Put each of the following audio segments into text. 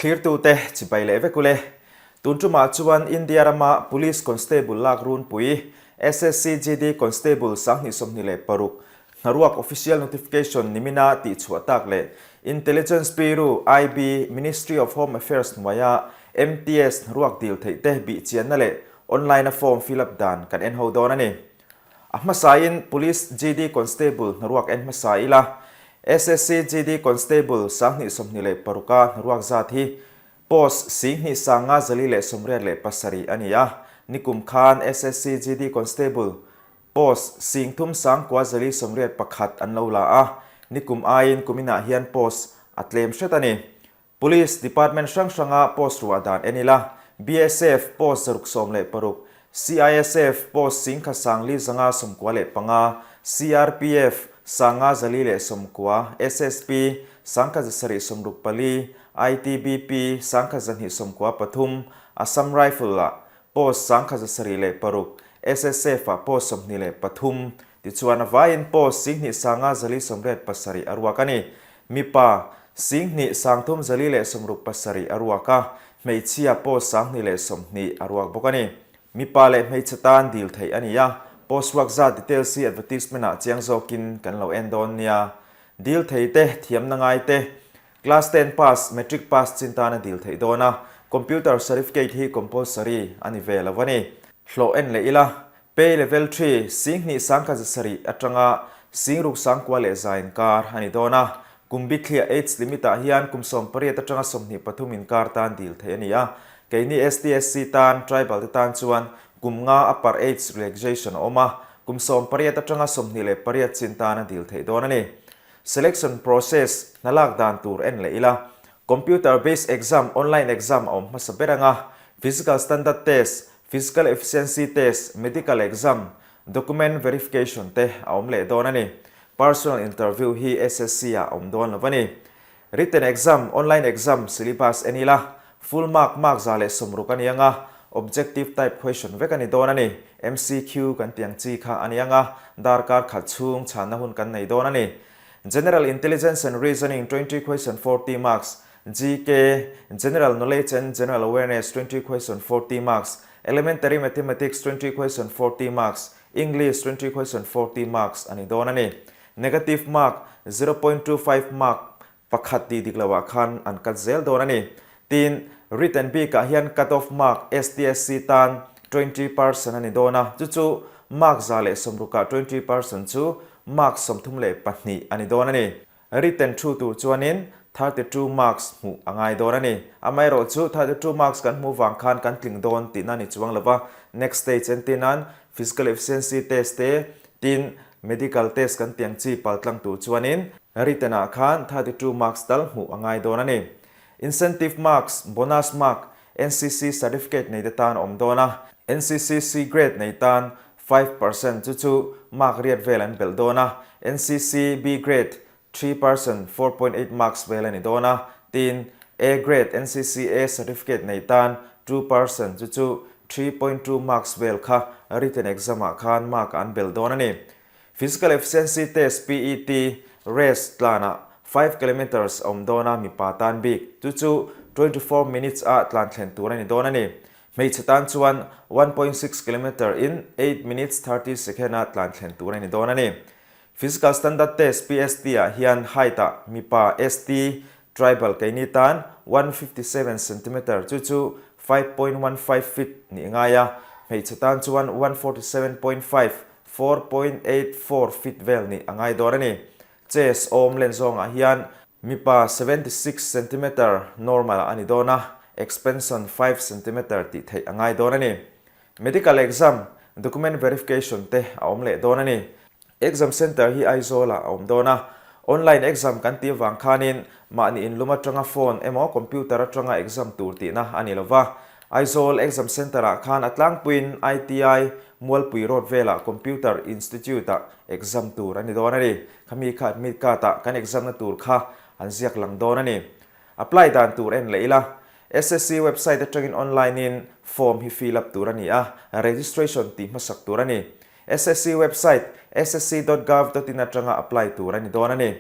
Thlirtute chibai leh vek ule. Tun tumah chuan India rama Police Constable lak runpui, SSC GD Constable 2026 hnaruak official notification nimina tihchhuah tak leh Intelligence Bureau, IB, Ministry of Home Affairs hnuaia MTS hnaruak dil theih te bihchianna leh online-a form fill up dan kan en ho dawn a ni. A hmasain Police GD Constable hnaruak en hmasa ila, SSC GD Constable 2026-a hnaruak zat hi post 2547 a ni a, nikum khan SSC GD Constable post 3981 an lo la a, nikum aiin kuminah hian post a tlem hret a ni. Police Department hrang hranga post ruah dan en ila, BSF post 116, CISF post 1595, CRPF 590, SSP 1764, ITBP 1293, Assam Rifle ah post 1706, SSF ah post 23, Tichuan a vaiin post 2587 a ruak a ni. Mipa, 2367 a ruak a, hmeichhia post 2020 a ruak bawk a ni. Mipa leh hmeichhe tan dil theih a ni a, post ruak zat details hi advertisement ah chiang zawkin kan lo en dawn nia. Dil thei te, thiamna ngai te, Class ten pass, Matric pass chin tan a dil theih dawn a, computer certificate hi compulsory a ni ve lo a ni. Hlawh en leh ila, Pay level 3, 2700 atanga 6100 inkar a ni dawn a, kum bithliah age limit ah hian kum 18 atanga 23 inkar tan dil theih a ni a, keini STSC tan, tribal te tan chuan kum nga upper age relaxation a awm a, kum 18 atanga 28 chin tan a dil theih dawn a ni. Selection process, hna lak dan tur en leh ila, computer based exam, online exam a awm hmasa ber ang a, physical standard test, Physical Efficiency Test, Medical Exam, Document Verification te a awm leh dawn a ni. Personal Interview hi SSC ah a awm dawn lo a ni. Written Exam, Online Exam, Syllabus en ila, Full Mark mark 160 a ni ang a, Objective Type Question vek a ni dawn a ni. MCQ kan tih ang chi kha a ni ang a, darkar khat chhung chhanna hun kan nei dawn a ni. General Intelligence and Reasoning 20 question 40 marks, GK, General Knowledge and General Awareness 20 question 40 marks, Elementary Mathematics 20 question 40 marks, English 20 question 40 marks a ni dawn a ni. Negative mark 0.25 mark pakhat tih dik loah khan an cut zel dawn a ni. Tin, written bikah hian cut off mark STSC tan 20% a ni dawn a, chu chu mark 160ah 20% chu mark 32 a ni dawn a ni. Written thu tur chuanin 32 marks hmuh a ngai dawn a ni. Amaherawhchu 32 marks kan hmuh vang khan kan tling dawn tihna a ni chuang lova, next stage entir nan physical efficiency test te, tin medical test kan tih ang chi pal tlang tur chuanin written ah khan 32 marks tal hmuh a ngai dawn a ni. Incentive marks, bonus mark, NCC certificate nei te tan a awm dawn a, NCC C grade nei tan 5% chu chu mark riat vel an belh dawn a, NCC B grade 3% 4.8 marks vel a ni dawn a, tin A grade NCC A certificate nei tan 2% chu chu 3.2 marks vel kha written exam ah khan mark an belh dawn a ni. Physical Efficiency Test, PET, race tlanah 5 kilometres a awm dawn a, mipa tan bik chu chu 24 minutes ah tlan thlen tur a ni dawn a ni. Hmeichhe tan chuan 1.6 kilometre in 8 minutes 30 second ah tlan thlen tur a ni dawn a ni. Physical Standard Test, PST, ah hian height ah mipa ST, tribal keini tan 157 centimetre chu chu 5.15 feet nih ngai a, hmeichhe tan chuan 147.5, 4.84 feet vel nih a ngai dawn a ni. Chest awm len zawngah hian mipa 76 centimetre normal a ni dawn a, expansion 5 centimetre tih theih a ngai dawn a ni. Medical exam, document verification te a awm leh dawn a ni. Exam center hi Aizawl-ah a awm dawn a, online exam kan tih avang khanin mahni inlum atanga phone emaw computer atanga exam tur tihna a ni lova. Aizawl exam center-ah khan a tlangpuiin ITI Mualpui Road velah Computer Institute-ah exam tur a ni dawn a ni. Khami kha admit card-ah kan exam-na tur kha an ziak lang dawn a ni. Apply dan tur en leh ila, SSC website atangin online-in form hi fill up tur a ni a, registration tih hmasak tur a ni. SSC website ssc.gov.in atanga apply tur a ni dawn a ni.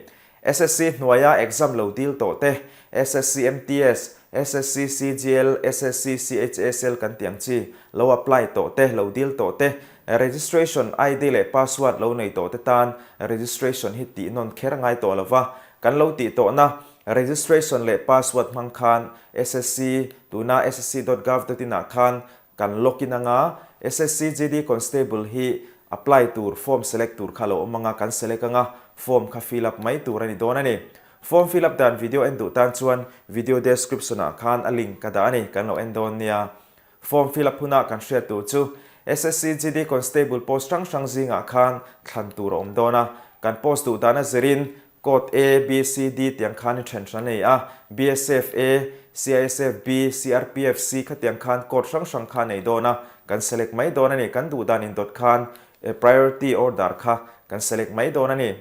SSC hnuaia exam lo dil tawh te, SSC MTS, SSC CGL, SSC CHSL kan tih ang chi lo apply tawh te, lo dil tawh te, registration ID leh password lo nei tawh te tan registration hi tih nawn kher ngai tawh lo va, kan lo tih tawhna registration leh password hmang khan SSC tuna ssc dot gov dot in ah khan Kan login anga SSC GD Constable hi apply tur form select tur kha lo awm anga kan select anga form kha fill up mai tur a ni dawn a ni. Form fill up dan video en duh tan chuan video description ah khan a link ka dah a ni kan lo en dawn nia. Form fill up huna kan hriat tur chu SSC GD Constable post hrang hrang zingah khan thlan tur a awm dawn a, kan post duh dan a zirin Code A, B, C, D tiang khan i then hran a ni a, BSF A, CISF B, CRPF C khatiang khan code hrang hrang kha nei dawn a, kan select mai dawn a ni. Kan duh dan indawt khan priority order kha kan select mai dawn a ni.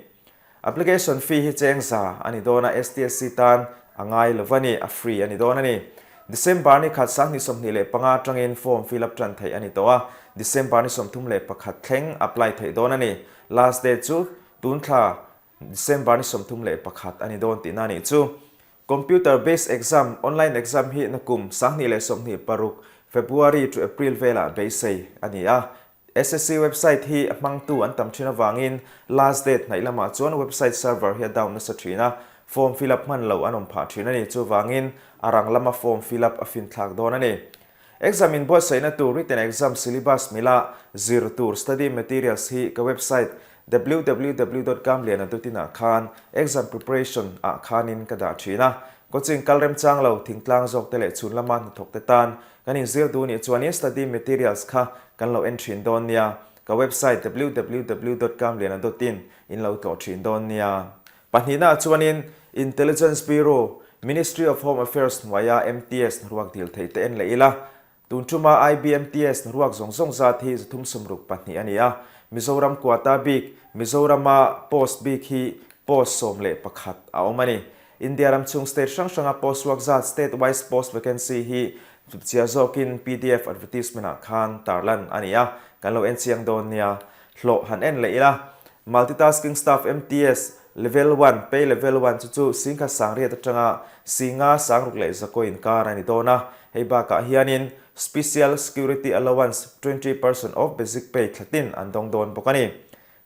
Application fee hi cheng za a ni dawn a, STSC tan a ngai lo va ni, a free a ni dawn a ni. December ni khat 2025 atangin form fill up tan theih a ni tawh a, December ni 31 thleng apply theih dawn a ni. Last date chu tun thla December ni 31 a ni dawn tihna a nih chu. Computer based exam, online exam hi nakum 2026 February to April velah beisei a ni a. SSC website hi a hmangtu an tam thin avangin last date hnaih lamah chuan website server hi a down nasa thin a, form fill up hman lo an awm phah thin a ni. Chuvangin a rang lama form fill up a finthlak dawn a ni. Exam inbuatsaihna tur written exam syllabus mila zir tur study materials hi ka website www dot kamliana dot in ah khan exam preparation ah khanin ka dah thin a. Coaching kal remchang lo thingtlang zawk te leh chhun lama hnathawk te tan kan inzir duh nih chuanin study materials kha kan lo en thin dawn nia. Ka website www dot kamliana dot in in lo tlawh thin dawn nia. Pahnihna ah chuanin Intelligence Bureau, Ministry of Home Affairs hnuaia MTS hnaruak dil theih te en leh ila, tun tuma IBMTS hnaruak zawng zawng zat hi 362 a ni a, Mizoram quota bik, Mizorama post bik hi post 11 a awm a ni. India ram chhung state hrang hranga post ruak zat state wise post vacancy hi chipchhiar zawkin pdf advertisement ah khan tarlan a ni a, kan lo en chiang dawn nia. Hlawh han en leh ila, Multitasking Staff, MTS, Level One, Pay Level One chu chu singkhat sangriat atanga singa sangruk leh zakaw inkar a ni dawn a. Hei bakah hianin Special Security Allowance 20% of Basic Pay thlatin an dawng dawn bawk a ni.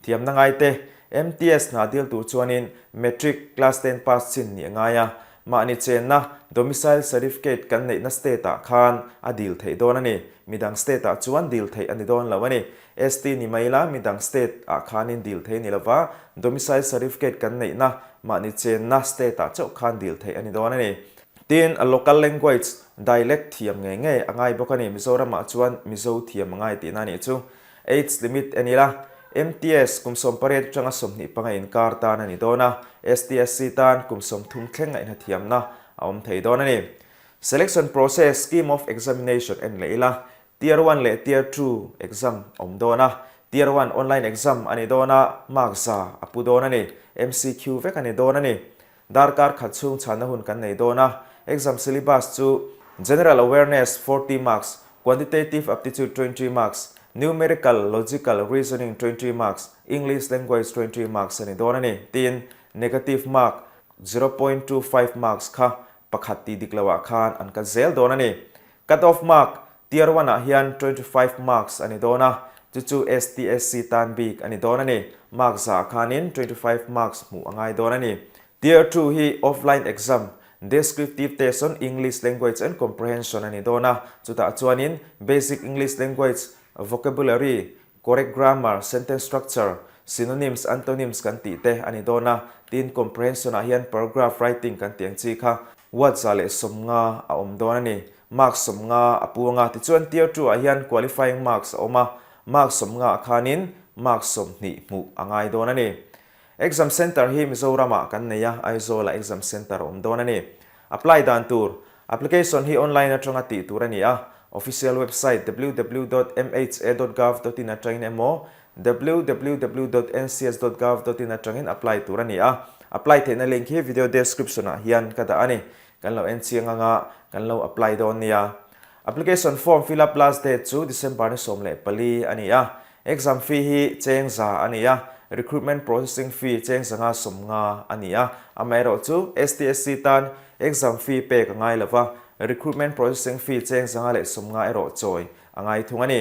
Thiamna ngaite, MTS hna dil tur chuanin Matric, Class Ten pass chin nih a ngai a. Mahni chenna, Domicile Certificate kan neihna state-ah khan a dil theih dawn a ni. Midang state-ah chuan dil theih a ni dawn lo a ni. ST ni mai la, midang state ah khanin dil thei ni lova, domicile certificate kan neihna mahni chenna state ah chauh khan dil theih a ni dawn a ni. Tin, a local language, dialect, thiam ngei ngei a ngai bawk a ni. Mizoram ah chuan Mizo thiam a ngai tihna a nih chu. Age limit en ila, MTS kum 18 atanga 25 inkar tan a ni dawn a, STSC tan kum 30 thleng ngaihna thiamna a awm thei dawn a ni. Selection process, scheme of examination en leh ila, Tier one leh Tier two exam a awm dawn a, Tier one online exam a ni dawn a, mark za a pu dawn a ni, MCQ vek a ni dawn a ni. Darkar khat chhung chhanna hun kan nei dawn a, exam syllabus chu General Awareness 40 marks, Quantitative Aptitude 20 marks, Numerical, Logical, Reasoning 20 marks, English Language 20 marks a ni dawn a ni, tiin negative mark 0.25 marks kha pakhat tih dik loah khan an cut zel dawn a ni. Cut off mark, Tier one ah hian 25 marks a ni dawn a, chu chu STSC tan bik a ni dawn a ni. Mark zah khanin 25 marks hmuh a ngai dawn a ni. Tier two hi offline exam, descriptive test on English language and comprehension a ni dawn a, chutah chuanin basic English language, vocabulary, Correct grammar, sentence structure, synonyms, antonyms kan tih te a ni dawn a, tin comprehension ah hian paragraph writing kan tih ang chi kha word 150 a awm dawn a ni. Mark 50 a pu anga, tichuan tier two ah hian qualifying marks a awm a, mark 50 ah khanin mark 20 hmuh a ngai dawn a ni. Exam center hi Mizoram ah kan nei a, Aizawl ah exam center a awm dawn a ni. Apply dan tur, Application hi online atanga tih tur a ni a, official website www dot mha dot gov dot in atangin emaw www dot ncs dot gov dot in atangin apply tur a ni a. Apply theihna link hi video description ah hian ka dah a ni. Kan lo en chiang anga kan lo apply dawn nia. Application form fill up last date chu December ni 14 a ni a. Exam fee hi cheng za a ni a, recruitment processing fee cheng zanga 50 a ni a. Amaherawhchu STSC tan. Exam fee pek a ngai lo va, recruitment processing fee cheng 150 erawh chawi a ngai thung a ni.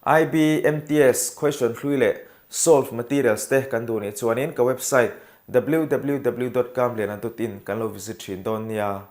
IB, MTS, question hlui leh solve materials te kan duh nih chuanin ka website www dot kamliana dot in kan lo visit thin dawn nia.